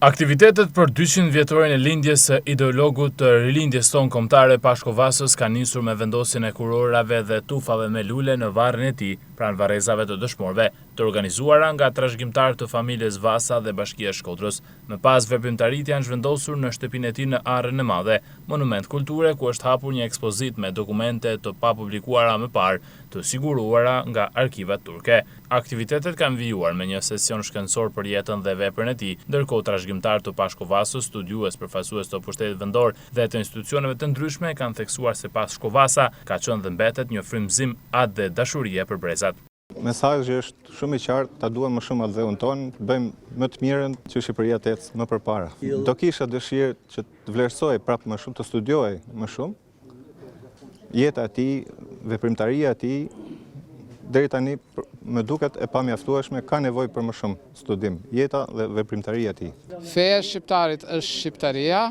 Aktivitetet për 200 vjetorin e lindjes së ideologut të rilindjes tonë kombëtare Pashko Vasës kanë nisur me vendosjen e kurorave dhe tufave me lule në varrin e tij pranë varrezave të dëshmorëve, të organizuara nga trashëgimtarë të familjes Vasa dhe Bashkia e Shkodrës. Më pas veprimtaritë janë zhvendosur në shtëpinë e tij në Arrën e Madhe, monument kulture ku është hapur një ekspozitë me dokumente të papublikuara më parë, të siguruara nga arkivat turke. Aktivitetet kanë vijuar me një sesion shkencor për jetën dhe veprën e tij, ndërkohë trashëgimtarë të Pashko Vasës, studiues, përfaqësues të pushtetit vendor dhe të institucioneve të ndryshme kanë theksuar se Pashko Vasa ka qenë dhe mbetet një frymëzim atdhedashurie për brezat. Mesazhi është shumë i qartë, ta duam më shumë atdheun tonë, të bëjmë më të mirën që Shqipëria të ecë më përpara. Do kisha dëshirë që të vlerësohej prapë më shumë, të studiohej më shumë, Jeta e tij, veprimtaria e tij, deri tani më duket e pamjaftueshme, ka nevojë për më shumë studim, jeta dhe veprimtaria e tij. Feja e shqiptarit është shqiptaria,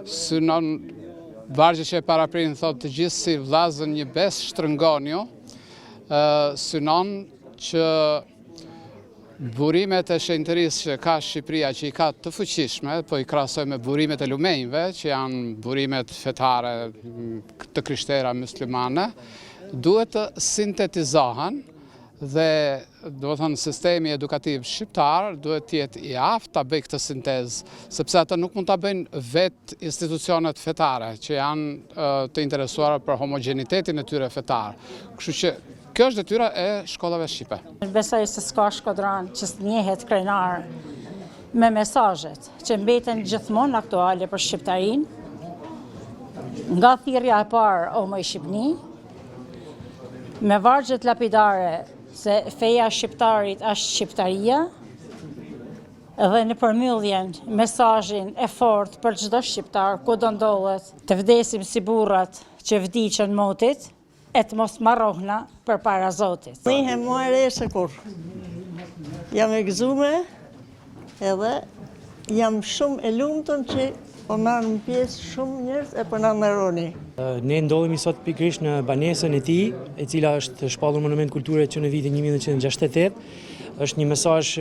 synon vargje që e paraprin thotë të gjithë si vllazën një besë shtrëngonju, synon që Burimet e shenjtërisë që ka Shqipëria, që i ka të fuqishme, po i krahasoj me burimet e lumenjve, që janë burimet fetare të krishtera muslimane, duhet të sintetizohen dhe domethënë sistemi edukativ shqiptar duhet të jetë i aftë ta bëjë këtë sintezë, sepse atë nuk mund ta bëjnë vetë institucionet fetare që janë të interesuara për homogjenitetin e tyre fetar. Kështu që Kjo është detyra e shkollave shqipe. Besoj se s'ka shkodran që s'ndjehet krenar me mesazhet që mbeten gjithmonë aktuale për shqiptarinë, nga thirrja e parë o moj Shqipni, me vargjet lapidare se feja e shqiptarit është shqiptaria, dhe në përmbylljen mesazhin e fortë për çdo shqiptar kudo ndodhet, të vdesim si burrat që vdiqën motit, E të mos marrohna përpara Zotit. Ndihem ma e re se kurrë. Jam e gëzume edhe jam shumë e lumtun që po marrin pjesë shumë njerëz e po na nderoni. Ne ndodhemi sot pikërisht në banesën e tij, e cila është shpallur monument kulture që në vitin 1968. Është një mesazh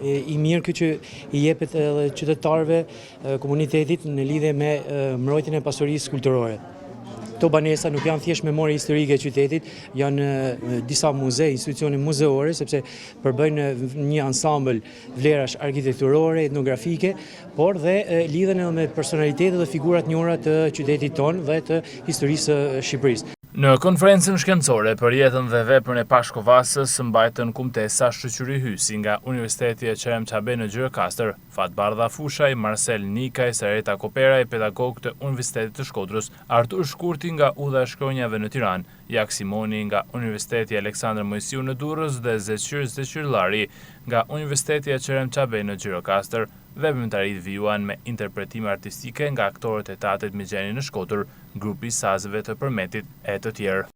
i mirë ky që i jepet edhe qytetarëve komunitetit në lidhje me mbrojtjen e pasurisë kulturore. Këto banesa nuk janë thjesht memorie historike e qytetit, janë disa muze, institucione muzeore, sepse përbëjnë një ansambël vlerash arkitekturore, etnografike, por dhe lidhen edhe me personalitete dhe figura të njohura të qytetit tonë dhe të historisë së Shqipërisë. Në konferencën shkencore për jetën dhe veprën e Pashko Vasës mbajtën kumtesa Shyqyri Hysi nga Universiteti Eqrem Çabej në Gjirokastër, Fatbardha Fushaj, Marsel Nikaj, Sareta Koperaj, pedagogë të Universitetit të Shkodrës, Artur Shkurti nga Udha e Shkronjave në Tiranë, Jak Simoni nga Universiteti Aleksandër Moisiu në Durrës dhe Zeqir Zeqirllari nga Universiteti Eqrem Çabej në Gjirokastër. Veprimtaritë vijuan me interpretime artistike nga aktorët e Teatrit Migjeni në Shkodër, grupi i sazeve të Përmetit e të tjerë.